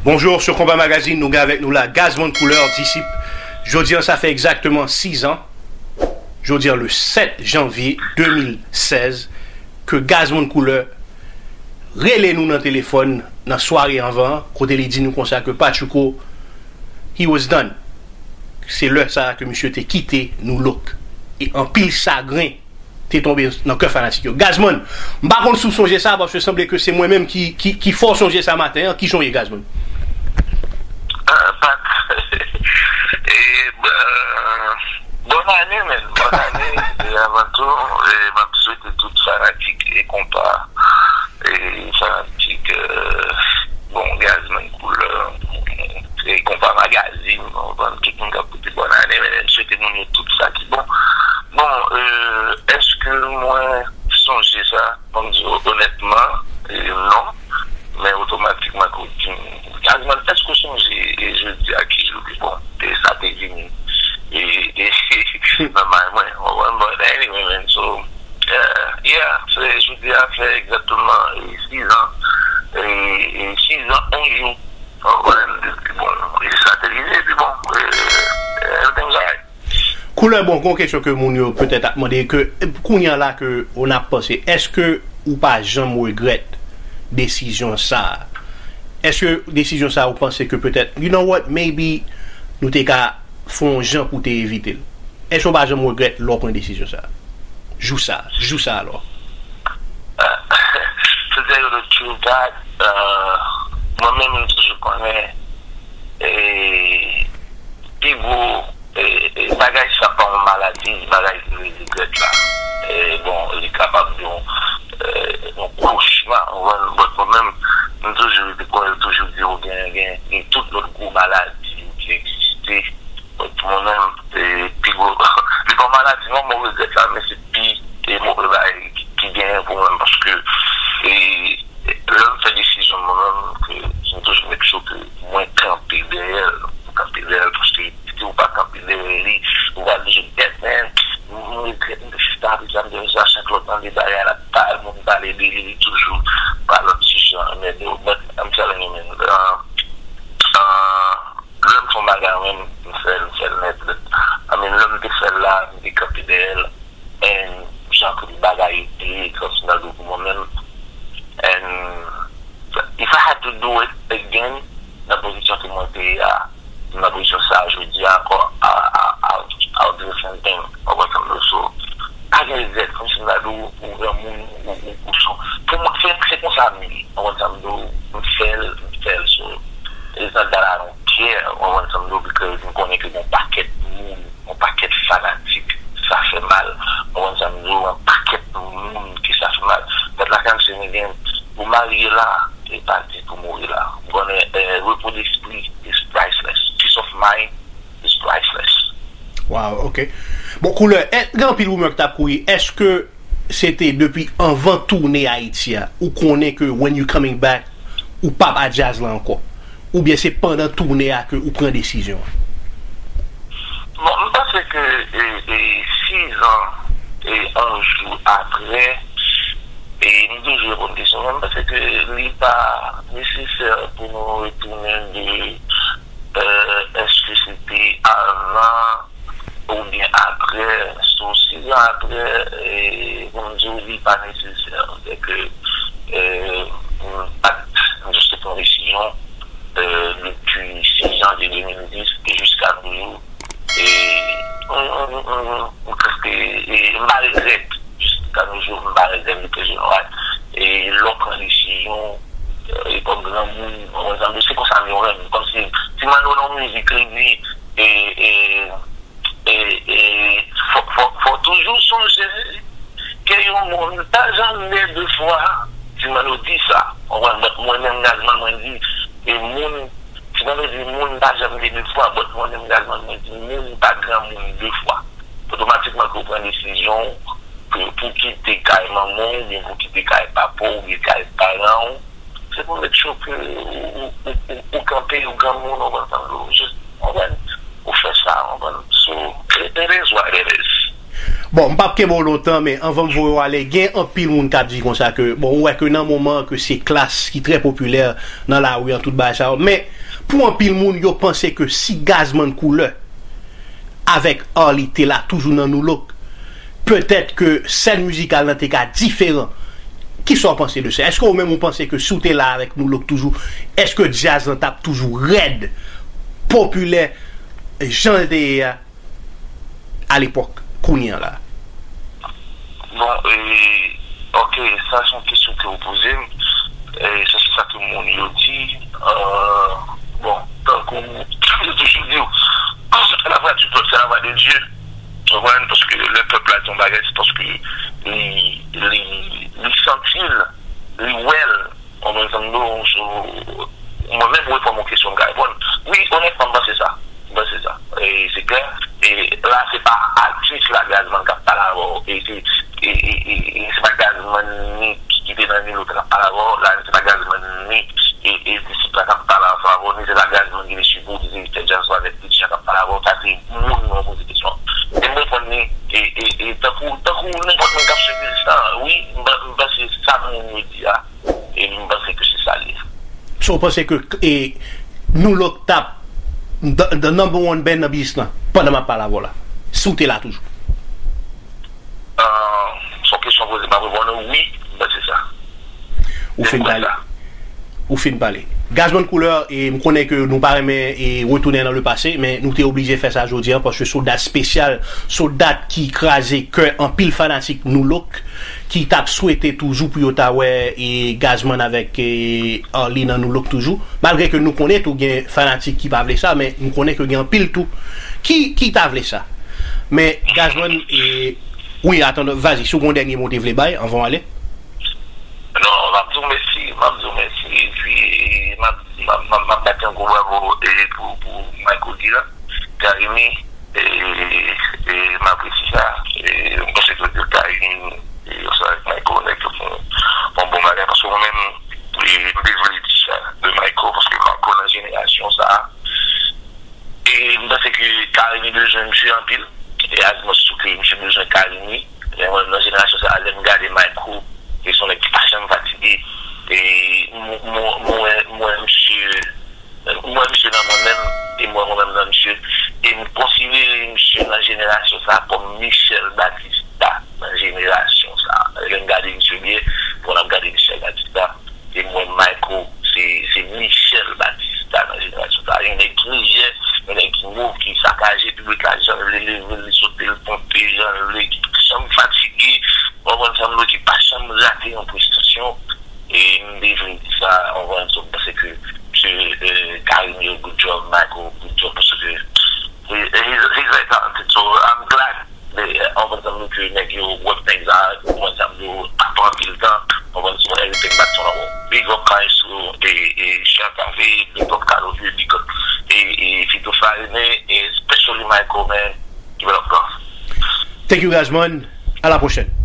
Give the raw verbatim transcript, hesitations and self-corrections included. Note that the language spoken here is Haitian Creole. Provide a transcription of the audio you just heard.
Bonjour, sur Konpa Magazine, nou gen avèk nou la Gazman Couleur, Disip. Jodi an, sa fè egzakteman sis an, jodi an, le sèt janvye de mil sèz, ke Gazman Couleur rele nou nan telefòn nan sware anvan an, kote li di nou konsa ke Pachuco, he was done. Se lè sa a ke misye te kite New Look. E anpil chagren te tonbe nan kè fanatik yo. Gazman, m pa konn si w sonje sa, paske sanble ke se mwen menm ki, ki, ki fè w sonje sa maten an. Kijan w ye, Gazman? Ah, Pat, e, euh, bòn ane, men. Bòn ane, e avan tou, e, m ap swete tout fanatik e konpa, e fanatik, euh, bon, Gazman Couleur, e konpa magazin, bon, tout moun k ap koute bòn ane, men, m swete moun yo tout sa ki bon. Bon, euh, èske mwen sonje sa? Ban m di w onètman, e, non. Men otomatikman ke w di m, Gazman, èske w sonje, e, jodi a ki jou li? Bon, e sa te vini, e, e, nan may mwen, w konprann? But anyway, man, so, yeah, yeah, se jodi a fè egzakteman, e, sis an, e, e, sis an, yon jou, w konprann? Epi bon, e sa te rive, epi bon, e, everything's alright. Couleur, bon, gon kesyon ke moun yo petèt ap mande, ke, kounye a la ke w ap panse, èske ou pa janm regrèt desizyon sa a? Èske desizyon sa a, ou panse ke petèt, you know what, maybe nou te ka fè yon jan pou te evite l? Èske w pa janm regrèt lè w pran desizyon sa a? Jou sa a, jou sa a, alò. To tell you the truth, Pat, euh, mwen menm, m toujou konnen, e, pi gwo, e, e, bagay sa pa yon maladi, bagay ki rele regrèt la. E, bon, li kapab yon, e, yon kochma, ou konprann? But mwen menm, m toujou rete kwè, yo toujou di w gen, gen, gen tout lòt gwo maladi yo ki egziste. But mwen menm, e, pi gwo, li pa yon maladi non, mwen regrèt la, men se pi, e, move bagay ki, ki genyen pou mwen, paske, e, lè m fè desizyon mwen menm, ke m toujou make sure ke mwen kanpe dèyè l, mwen kanpe dèyè l, paske si w pa kanpe dèyè li, ou va toujou get, man, m regrèt, m te fè sa, m te fè sa, chak lè w tande bagay la, pa moun pale de li, li toujou pa lòt sijè, men, but I'm telling you, man, euh, euh, lè m fè yon bagay, mwen, m fè l, m fè l nèt. I mean, lè m te fè l la, m te kanpe dèyè l. And jan tout bagay te ye, kòmsi nan do pou mwen menm. And if I had to do it again, nan pozisyon ke mwen te ye a, nan pozisyon sa a jodi a ankò, I, I, I, I would do the same thing. Ou konprann sa m di w? So, pa gen regrèt, kòmsi m ta di w, ou granmoun, ou, ou, ou sou. Pou mwen, se, se konsa m ye. Ou konprann sa m di w? M fè l, m fè l. So, it's not that I don't care, ou konprann sa m di w, because m konnen ke gen yon pakèt moun, yon pakèt fanatik, sa fè mal. Ou konprann sa m di w, yon pakèt moun ke sa fè mal. But like I'm saying again, pou marye la, e pa di pou mouri la. M konnen, eh, repo despri is priceless. Peace of mind is priceless. Wow, ok. Bon, Couleur, e, gen anpil rumè ki t ap kouri. Èske se te depi anvan toune Ayiti a, ou konnen ke when you coming back, ou p ap a djaz la ankò? Oubyen se pandan toune a ke ou pran desizyon an? Bon, m panse ke, e, e, sis an e yon jou apre, e m toujou reponn kesyon, men m panse ke li pa nesesè pou nou retounen de, euh, èske se te avan oubyen apre. So, sis an apre, e, pou m di w, li pa nesesè. Sèke, e, m pa t, m just te pran desizyon, e, depi sis janvye de mil dis e jiska nou jou. E, m, m, m, m, m prèske, e, m pa regrèt. Jiska nou jou, m pa regrèt li ke je nway. E, lè w pran desizyon, e, kòm granmoun, ou konprann sa m di w, se konsa m yo renmen. Kòmsi, ti Manno nan mizik, li di, e, e, e, e, fò, fò, fò toujou sonje ke yon moun pa janm de de fwa. Ti Manno di sa. Ou konprann? Donk, mwen menm, Gazman, mwen di, e moun, ti Manno di, moun pa janm de de fwa, but mwen menm, Gazman, mwen di, moun pa granmoun de fwa. Otomatikman ke w pran desizyon ke pou kite kay manman w, oubyen pou kite kay papa w, oubyen kay paran w, se pou make sure ke ou, ou, ou, ou, ou kanpe, ou granmoun, ou konprann sa m di w, just, ou konprann, ou fè sa, ou konprann. So, it, it is what it is. Bon, m p ap kenbe w lontan, men anvan m voye w ale, gen anpil moun k ap di konsa ke, bon, ou wè ke nan moman ke se Klass ki trè popilè nan lari an, tout bagay sa yo, men pou anpil moun, yo panse ke si Gazman Koulè avèk Arly te la toujou nan Nu Look, petèt ke sèn mizikal nan te ka diferan. Kisa w panse de sa? Èske ou menm ou panse ke si w te la avèk Nu Look toujou, èske djaz lan t ap toujou rèd, popilè, jan l te ye a? Alepòk, kounye a la? Bon, e, ok, sa se yon kesyon ke ou poze m. E, sa se sa ke moun yo di. Euh, bon, tankou, yo toujou di w, la voix du peuple, c'est la voix de Dieu. Ou konprann? Paske lè pèp la di yon bagay, se paske li, li, li santi l, li wè l. Ou konprann sa m di w? So, mwen menm pou reponn yon kesyon m ka reponn. Wi, onètman, m panse sa. M panse sa. E se klè. E la, se pa atis la Gazman k ap pale avè w. E se, e, e, e, e se pa Gazman ni ki te nan Nu Look k ap pale avè w. La, se pa Gazman ni e, e disip la k ap pale avè w. Ni se pa Gazman ki te sipòte direktè djaz la avèk Pitcha k ap pale avè w. Sa se moun mwen poze kesyon. E m reponn li, e, e, e tankou, tankou nenpòt moun k ap swiv mizik sa. Wi, m pa, m panse sa moun yo di a. E m panse ke se sa l ye. So w panse ke e, Nu Look t ap the, the number one band nan biznis lan pandan m ap pale avè w la? Si w te la toujou? Ah, se yon kesyon poze m ap reponn ou, wi, m panse sa. Ou fin pale. Ou fin pale. Gazman Koulè, e m konnen ke nou pa renmen e retounen nan le pase, men nou te oblije fè sa jodi a, paske se yon dat espesyal, se yon dat ki kraze kè anpil fanatik Nu Look ki t ap swete toujou pou yo ta wè e Gazman avèk e Arly nan Nu Look toujou. Malgre ke nou konnen tou gen fanatik ki pa vle sa, men nou konnen ke gen anpil tou ki, ki ta vle sa. Men Gazman, e, wi, atann, vazi, si w gen yon dènye mo w te vle bay anvan w ale? Non, m ap di w mèsi, m ap di w mèsi, epi m ap, m ap, m ap, m ap bat yon gwo bravo e pou, pou Michael D la, Karimi, e, e m apresye sa, e m panse ke Karimi, e ansanm avèk Michael, nèg yo fè yon, yon bon bagay, paske mwen menm, e, m te vle di sa de Michael, paske Michael nan jenerasyon sa a, e m panse ke Karimi bezwen misye anpil, e as much as ke misye bezwen Karimi, men mwen nan jenerasyon sa a, lè m gade Michael, e se yon nèg ki pa janm fatige, e m, m, m wè, m wè misye, m wè misye nan mwen menm, e m wè mwen menm nan misye, e m konsidere misye nan jenerasyon sa a kòm Michel Batista nan jenerasyon sa a. Lè m gade misye byen, pou n ap gade Michel Batista, e m wè Michael, se, se Michel Batista nan jenerasyon sa a. Yon nèg ki lejè, yon nèg ki move, ki sakaje piblik la, jan l vle leve l, li sote l, ponpe, jan l vle, ki pa janm fatige, w konprann sa m di w, ki pa janm rate yon prestasyon. E m te vle di sa, w konprann, so m panse ke, ke, e, Karimi, good job, Michael, good job, paske, e, e, he's, he's very talented, so I'm glad. An konn sa m di w ke nèg yo work things out, an konn sa m di w, pa pran anpil tan, an konn so everything back to normal. Big up Maestro, e, e, Jean Cavé, big up Kalovi, big up, e, e, Fito Farine, e especially Michael, man. Keep it up, bro. Thank you, Gazman. À la prochaine.